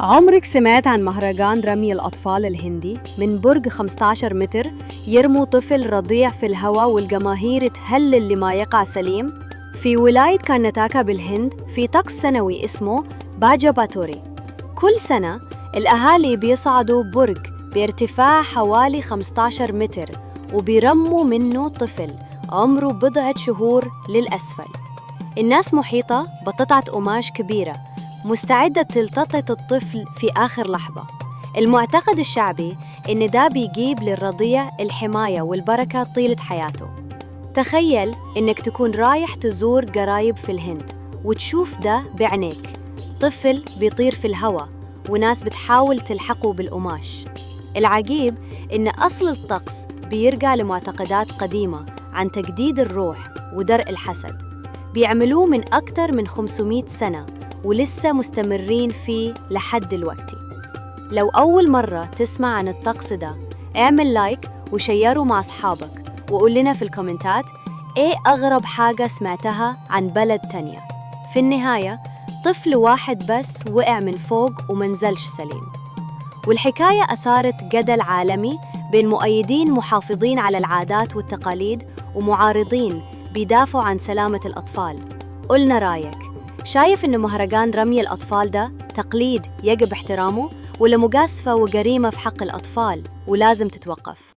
عمرك سمعت عن مهرجان رمي الأطفال الهندي؟ من برج 15 متر يرموا طفل رضيع في الهواء والجماهير تهلل لما يقع سليم. في ولاية كارناتاكا بالهند في طقس سنوي اسمه باجا باتوري. كل سنة الأهالي بيصعدوا برج بارتفاع حوالي 15 متر وبيرموا منه طفل عمره بضعة شهور للأسفل. الناس محيطة بقطعة قماش كبيرة مستعدة تلتقط الطفل في آخر لحظة. المعتقد الشعبي إن ده بيجيب للرضيع الحماية والبركة طيلة حياته. تخيل إنك تكون رايح تزور قرايب في الهند وتشوف ده بعينيك، طفل بيطير في الهواء وناس بتحاول تلحقه بالقماش. العجيب إن أصل الطقس بيرجع لمعتقدات قديمة عن تجديد الروح ودرء الحسد، بيعملوه من أكتر من 500 سنة ولسه مستمرين فيه لحد دلوقتي. لو أول مرة تسمع عن الطقس ده، اعمل like وشيره مع أصحابك وقول لنا في الكومنتات إيه أغرب حاجة سمعتها عن بلد تانية. في النهاية طفل واحد بس وقع من فوق ومنزلش سليم، والحكاية أثارت جدل عالمي بين مؤيدين محافظين على العادات والتقاليد ومعارضين بيدافعوا عن سلامة الأطفال. قلنا رايك، شايف إن مهرجان رمي الأطفال ده تقليد يجب احترامه ولا مجازفة وجريمة في حق الأطفال ولازم تتوقف؟